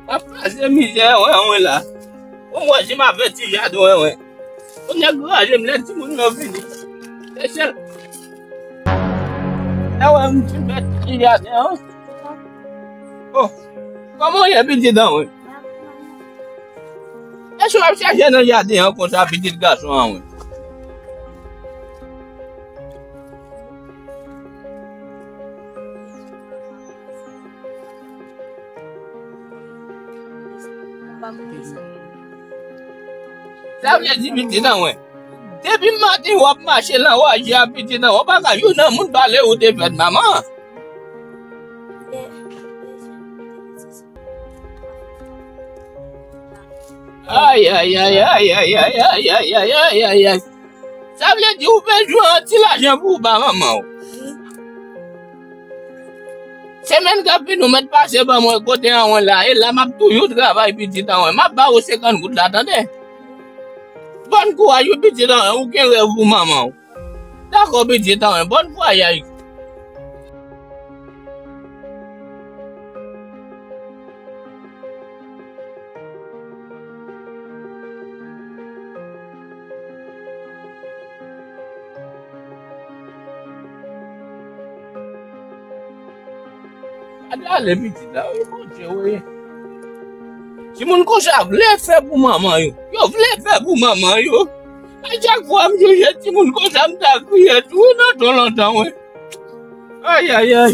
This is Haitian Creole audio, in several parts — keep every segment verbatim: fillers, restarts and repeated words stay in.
Ap pase mizè, wen, wen la. Ou mwen, si m ap fè ti jaden, wen, wen. Ou nèg raje m lè timoun yo vini. Se sèl. Lè wè m fin fè ti jaden, wen. Oh, kòman w ye, pitit an, wen? Èske w ap chache nan jaden an konsa, pitit gason an, wen? Sa vle di pitit an, wen. Depi maten w ap mache nan raje a, pitit an, w pa ka jwenn moun pale ou te fèt, manman. Ay, ay, ay, ay, ay, ay, ay, ay, ay, ay, ay, ay. Sa vle di ou bezwen yon ti lajan pou ou ba manman w. Semèn k ap vini, ou mèt pase ban mwen kote an, wen la, e la m ap toujou travay, pitit an, wen. M ap ba ou senkant goud la, tande? Bòn kouraj wi, pitit an, wen, ou gen rèv pou manman w. Dakò, pitit an, wen, bòn vwayaj. Gade ale pitit la, wi, Bondye, wi. Timoun konsa vle fè pou manman yo. Yo vle fè pou manman yo. A chak fwa m sonje timoun konsa, m ta kriye tou, wi, nan tan lontan, wi. Ay, ay, ay.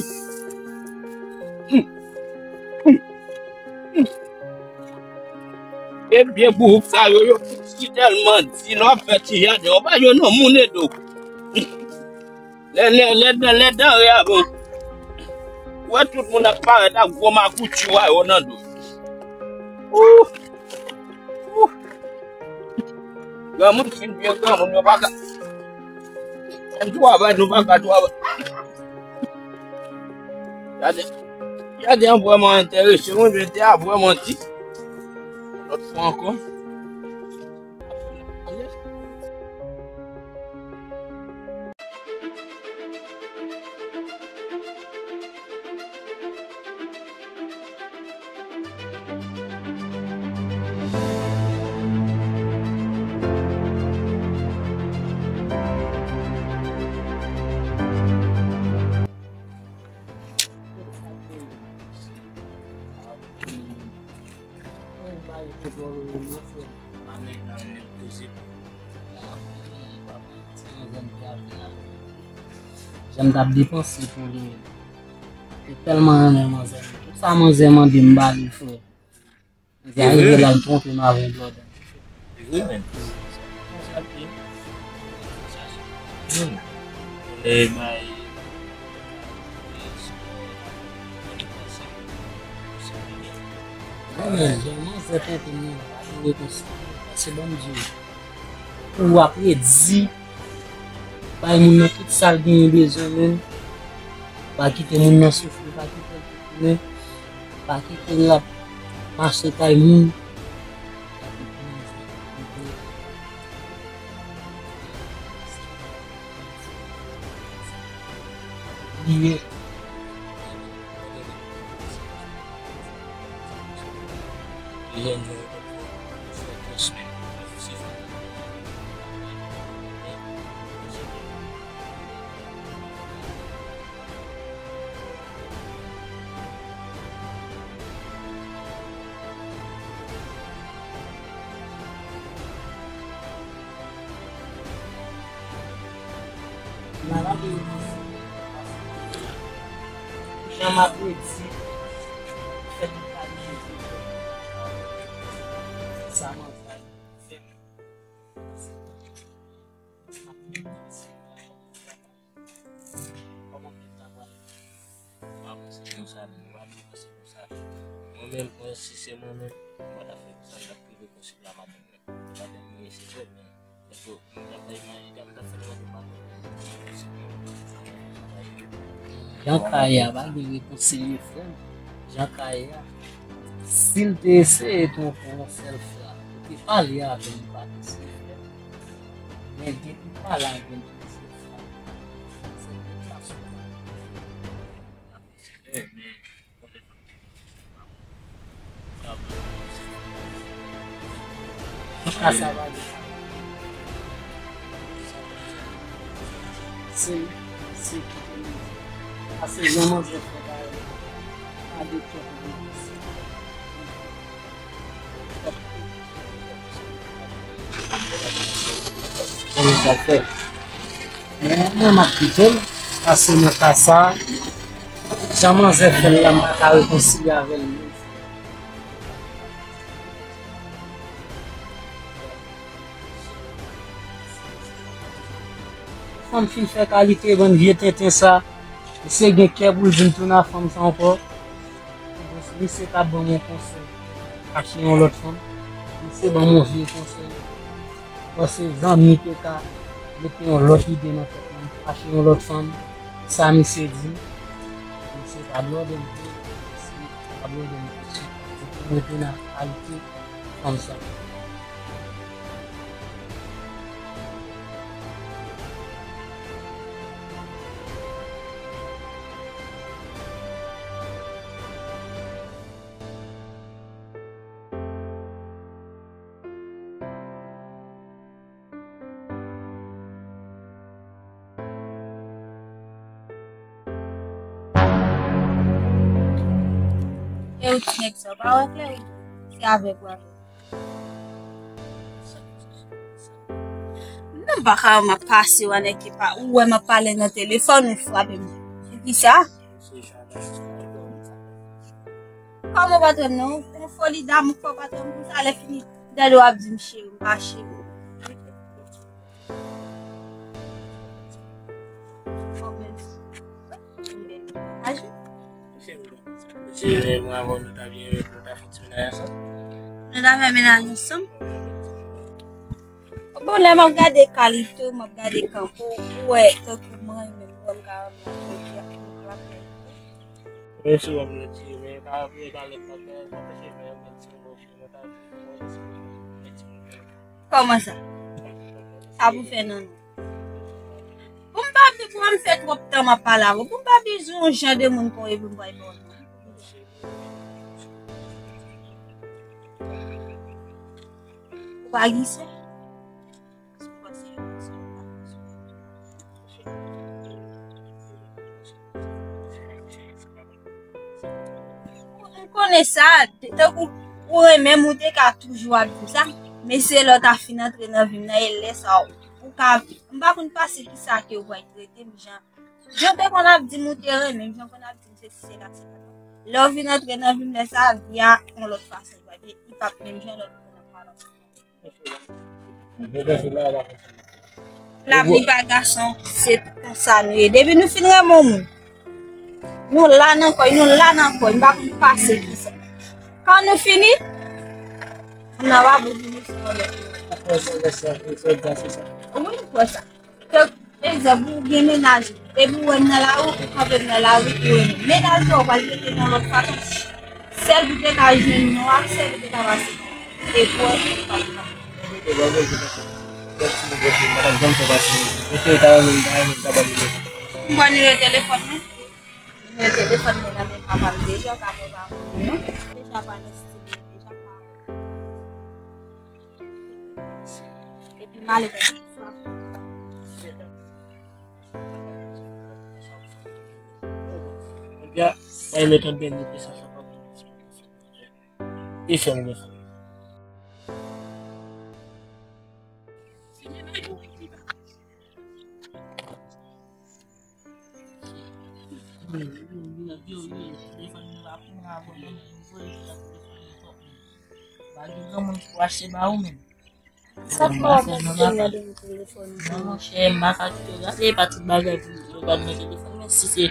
E byen bourou sa yo, yo si tèlman di, lè w ap fè ti jaden, w pa jwenn yon moun ede w. Lè, lè, lè, lè, lè danre a bon. Ou wè tout moun ap parèt ak gwo makouti wa yo nan do. Ou! Ou! Granmoun fin vye granmoun, yo pa ka. Menm travay, nou pa ka travay. Gade, gade an vrèman enterese mwen, men te a vrèman di. Lòt fwa ankò. Jan m t ap depanse pou li. Te tèlman renmen manzè. Tout sa manzè mande m ba li, frè. Li te arive la, l twonpe m avè yon blòdè. Se vre, men. Konsa l ye. Hmm. E bay. Wi, men, jan manzè twonpe m nan, pa gen rekonsilye. Pase ban m di w. Ou ap redi, bay moun nan tout sa l genyen bezwen menm. Pa kite moun nan soufri, pa kite l tounen, pa kite l ap mache kay moun. Bliye. Jan m ap redi, fè tout bagay. Sa manzè fè. Kòman m ta pral avanse konsa, menm, m ap avanse konsa. Mwen menm, mwen, si se mwen menm, mwen ta fè konsa, m t ap prive konsèy la madanm mwen. Madanm mwen, se vre, men, eske mwen ta fè manje, m ta fè manje madanm mwen, si mwen, jan ka ye a, pa gen rekonsilye, frè m. Jan ka ye a, si l te eseye twonpe w yon sèl fwa, ou te pale avè l, li pa te eseye fè l. Men depi pale avè l, se sa. Se de fason. Kaka sa pa gen. Se, se ki te manje. Pase jan manzè fè bagay la. Pa de kè pou manje. Konn sa fè. Men mwen m ap kite l, pase nan ka sa, jan manzè fè l la, m pa ka rekonsilye avè l menm. Fanm fin fè kalite bann vye tenten sa, misye gen kè pou l vin tounen a fanm sa ankò. Misye ta ban m yon konsèy, chache yon lòt fanm. Misye ban m yon vye konsèy. Paske zanmi te ka mete yon lòt ide nan tèt mwen, chache yon lòt fanm. Sa misye di m, misye pa blòdè m tou, misye pa blòdè m tou. Misye mete nan kalite fanm sa. E ou ti nèg sa, ou pa wè klè, wi. Se avèg ou avèg. Non, m pa ka, m ap pase, w a nèg ki pa, ou wè m ap pale nan telefòn, ou frape m. Poukisa? Kòman patwon m nan? Yon foli damou fò patwon m konsa, lè fini, dèdè w ap di m cheri, m pa cheri. Bon, men, aji. Se mwen avè w, nou ta byen, nou ta fè ti menaj ansanm. Nou ta fè menaj ansanm? Bon, lè m ap gade kalite w, m ap gade kanpe w, ou wè, tankou mwen menm, mwen ka rann la jodi a, m klake. Men si w wè m retire, men pa vle pale, pa fè, pa fè cheve, men si w wè cheve, ta fè, mwen si w wè retire. Kòman sa? Sa pou fè nan nou. Pou m pa, pou m fè twòp tan m ap pale avè w, pou m pa bezwen yon jan de moun kon epi m pral ba w non. Ou pa glise? M konnen sa, tankou ou renmen m, ou te ka toujou ap di m sa, men se lè w ta fin antre nan vi m nan, e lè sa ou, ou ka, m pa konn pase kisa ke ou pral trete m jan, jan w te konn ap di m ou te renmen m, jan w konn ap di m sesi sela, se pa sa. Lè w vin antre nan vi m, lè sa, vi a yon lòt fason l pral ye, li p ap menm jan lè w te konn ap pale ansanm. Lavi pa gason, se konsa nou ye. Depi nou fin renmen yon moun, nou la nan kò l, nou la nan kò l, nou pa konn pase kisa. Kan nou fini, nou nan pa bout nou se yon lòt. Wi, m kwè sa. Ke, egzanp, ou gen menaj ou, epi ou wè m nan lari, ou kanpe m nan lari, ou renmen m. Menaj ou pral rete nan lòt fason. Sèl pou te ka jwenn non ak sèl pou te ka pase. E pou wè, m kwè nimewo telefòn mwen. Nimewo telefòn mwen nan men papa m deja, ka fè pa mwen non. Deja pa nan stil mwen, deja pa. Epi malere. Ebyen, mwen mete byen depi sa sa pa bon. E fè m gen fanmi. Pa gen granmoun ki pou achte ba ou menm. Sa fè w ap mete mèd nan telefòn ou? Non, monchè, m pa ka kite w gade, pa tout bagay pou w gade nan telefòn, men si se,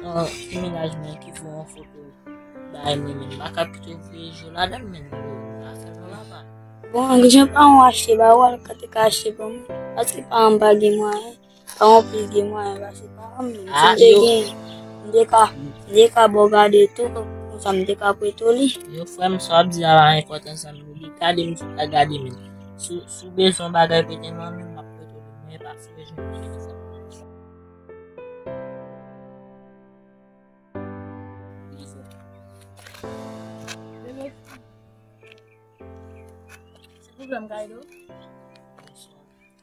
euh, ti menaj mwen ki voye yon foto bay mwen menm, m pa ka kite w voye je w ladan l menm, yo, afè nou laba. Bon, jan paran w achte ba ou, al ka te ka achte ban mwen, paske paran m pa gen mwayen. Paran w plis gen mwayen pase paran m menm. Si m te gen, m te ka, m te ka ba w gade tou, konsa m te ka prete w li. Yo, frè m, sa w ap di a pa enpòtan sa, men li gade m, sou ta gade menm. Si, si w bezwen yon bagay prete m an menm, m ap prete w li. Men pa si w bezwen prete sa. Pwoblèm, Kaydo?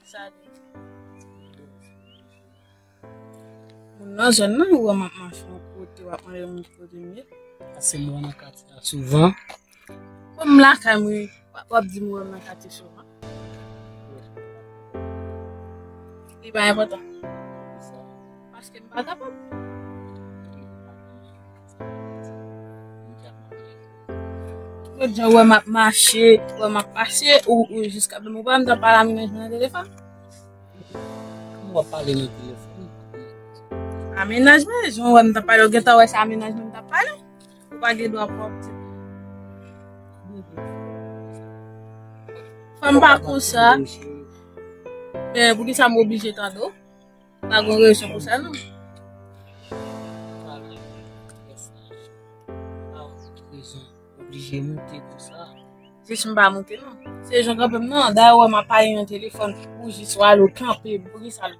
Sa li. Moun nan zòn nan, ou wè m ap mache yon kote, w ap mande m kote m ye. Pase m wè nan katye a souvan. Kòm m lakay mwen, w ap, w ap di m wè m nan katye souvan. Li pa enpòtan. Paske m pa kapab. Lòt jan, w wè m ap mache, w wè m ap pase, ou, ou jis kanpe m, ou pa wè m t ap pale a mennaj mwen nan telefòn? Kòman w ap pale nan telefòn? A mennaj mwen, jan w wè m t ap pale, ou gentan wè se a mennaj mwen m t ap pale? Ou pa gen dwa pwòp di. Fanm pa konsa. Men poukisa m oblije tande w? Pa gen rezon pou sa, non. Rezon oblije moute konsa. Jis m pa moute, non. Se jan kanpe m, non. Dayè, w wè m ap pale nan telefòn, ou jis wè l, ou kanpe, poukisa l?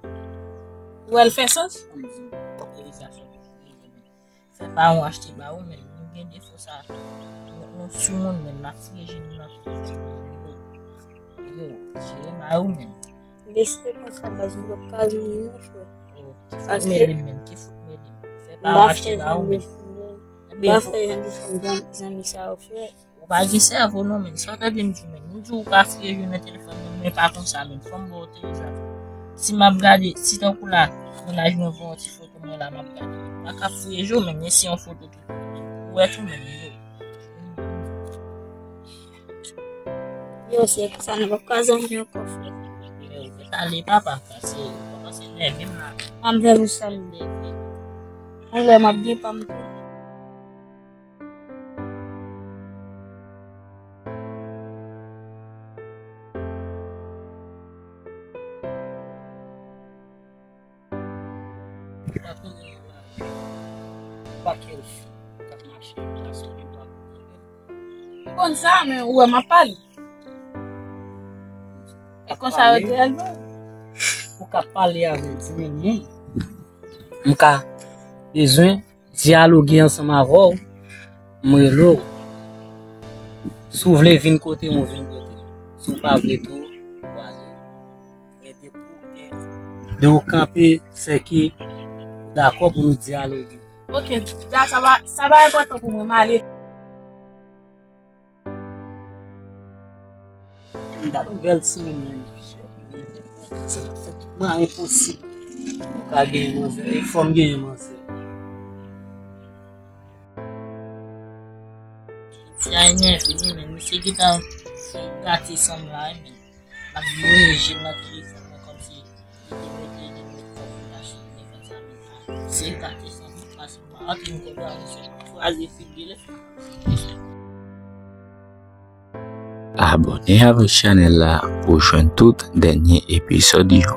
Ou wè l fè sans? Fè pa yon achte ba ou, men nou gen defo sa. Nou, nou sou moun, men n ap fouye je nou nan tout. Yo, jere ba ou, men. Lese konsa, baz, m p ap ka jwenn non, frè. Ki fout mele m, men, ki fout mele m. Fè pa yon achte ba ou, men. M pa fè jan de zanmi sa yo fè. Ou pa gen sèvo non, men. Sa w tande m di w, men. M di w ka fouye je nan telefòn, men, men pa konsa, men. Fò m ba w telefòn. Si m ap gade, si tankou la, mennaj mwen voye yon ti foto mwen la, m ap gade. M pa ka fouye je w, men, men se yon foto ki ou wè tou, men, yo. Yo, se konsa, nou p ap ka zanmi ankò, frè. Yo, mèt ale, papa, pase, papa, se nève m la. An m fè pou sa m. An lè m ap gen pa m tou. Ou pa konnen nan lari, pa kèl fi k ap mache, gason gen dwa pou konnen. Ou konn sa, men ou wè m ap pale. E konsa yo te elve w. Ou ka pale avè di men moun. M ka bezwen dyaloge ansanm avè w, m rele w. Si w vle vin kote m, ou vin kote m. Si w pa vle tou, ou ale. Men depi w gen, de w kanpe, se ke w dakò pou nou dyaloge. Ok, sa, sa pa, sa pa enpòtan pou mwen, m ale. M t ap bèl ti moun nan. Se mwen enposib. Ou ka genyen manzè, e fò m genyen manzè. Ti a enève wi, men misye gentan gate san m la, men l ap voye je l nan telefòn nan kòmsi li te mete, li te mete kòb nan machin telefòn sa, men se gate san m, paske m pa antre m konn gade se kwaze figi l. Abòne avèk chanèl la pou w jwenn tout dènye epizòd yo.